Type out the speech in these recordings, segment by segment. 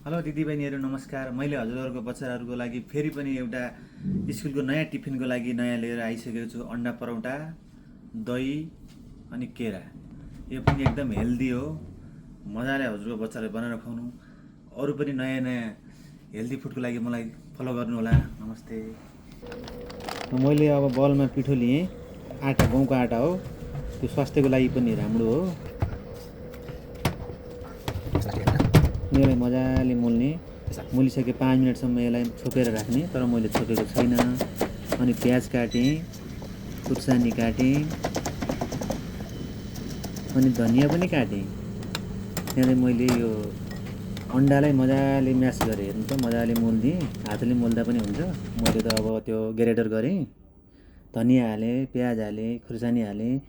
Hello दिदीबहिनीहरू नमस्कार। मैले हजुरहरूको बच्चाहरूको लागि फेरि पनि एउटा स्कुलको नयाँ टिफिनको लागि नयाँ लिएर आइसकेको छु। अन्डा परौटा, दही अनि केरा। यो पनि एकदम हेल्दी हो। मजाले हजुरको बच्चालाई बनाएर खुवाउनु। अरू पनि नयाँ नयाँ हेल्दी फुडको लागि मलाई फलो गर्नुहोला। नमस्ते। मैले अब बलमा पिठो लिएँ। आटा गहुँको आटा हो। त्यो स्वास्थ्यको लागि पनि राम्रो हो। यसलाई मजाले मोल्ने। मोलिसके 5 मिनटसम्म यसलाई छोपेर राख्ने, तर मैले छोपेको छैन। अनि प्याज काटेँ, खुर्सानी काटेँ, अनि धनियाँ पनि काटेँ। त्यहाँदेखि मैले यो अन्डालाई मजाले म्यास गरेँ। हेर्नु त मजाले मोल्दिएँ। हातले मोल्दा पनि हुन्छ। मैले त अब त्यो ग्रेडर गरेँ। धनियाँ हालेँ, प्याज हालेँ, खुर्सानी हालेँ,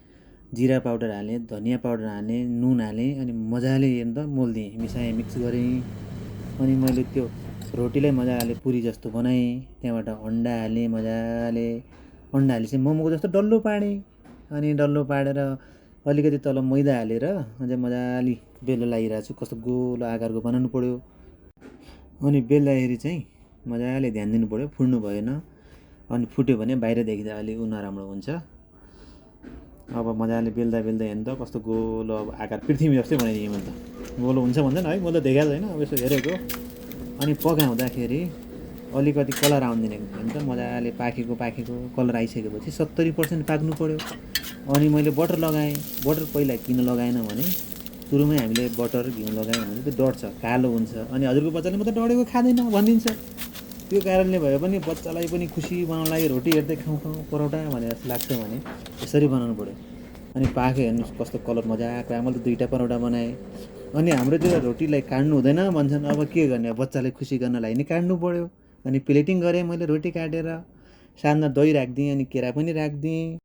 जिरा पाउडर हालेँ, धनियाँ पाउडर हालेँ, नुन हालेँ, अनि मजाले हेर्नु त मोल्दिएँ, मिसाएँ, मिक्स गरेँ। अनि मैले त्यो रोटीलाई मजाले पुरी जस्तो बनाएँ। त्यहाँबाट अन्डा हालेँ मजाले। अन्डा हालेपछि मोमोको जस्तो डल्लो पाडेँ। अनि डल्लो पाडेर अलिकति तल मैदा हालेर अझै मजाले बेल्न लागिरहेको छु। कस्तो गोलो आकारको बनाउनु पऱ्यो। अनि बेल्दाखेरि चाहिँ मजाले ध्यान दिनु पऱ्यो, फुट्नु भएन। अनि फुट्यो भने बाहिर देख्दा अलिक नराम्रो हुन्छ। अब मजाले बेल्दा बेल्दा हेर्नु त कस्तो गोलो अब आकार पृथ्वी जस्तै बनाइदिएँ मैले त। गोलो हुन्छ भन्दैन है, मैले त देखाएको छैन, अब यसो हेरेको। अनि पकाउँदाखेरि अलिकति कलर आउनु दिने। हेर्नु त मजाले पाकेको कलर आइसकेपछि 70% पाक्नु पऱ्यो। अनि मैले बटर लगाएँ। बटर पहिला किन लगाएन भने सुरुमै हामीले बटर घिउ लगायौँ भने त्यो डढ्छ, कालो हुन्छ। अनि हजुरको बच्चाले म त डढेको खाँदैन भनिदिन्छ। त्यो कारणले भए पनि बच्चालाई पनि खुसी बनाउनु लागि रोटी हेर्दै खाउँ परौटा भनेर जस्तो लाग्छ भने यसरी बनाउनु पऱ्यो। अनि पाक्यो हेर्नुहोस् कस्तो कलर मजाको आयो। मैले त 2टा परौटा बनाएँ। अनि हाम्रोतिर रोटीलाई काट्नु हुँदैन भन्छन्। अब के गर्ने, बच्चालाई खुसी गर्नलाई नि काट्नु पऱ्यो। अनि प्लेटिङ गरेँ मैले रोटी काटेर। साथमा दही राखिदिएँ, अनि केरा पनि राखिदिएँ।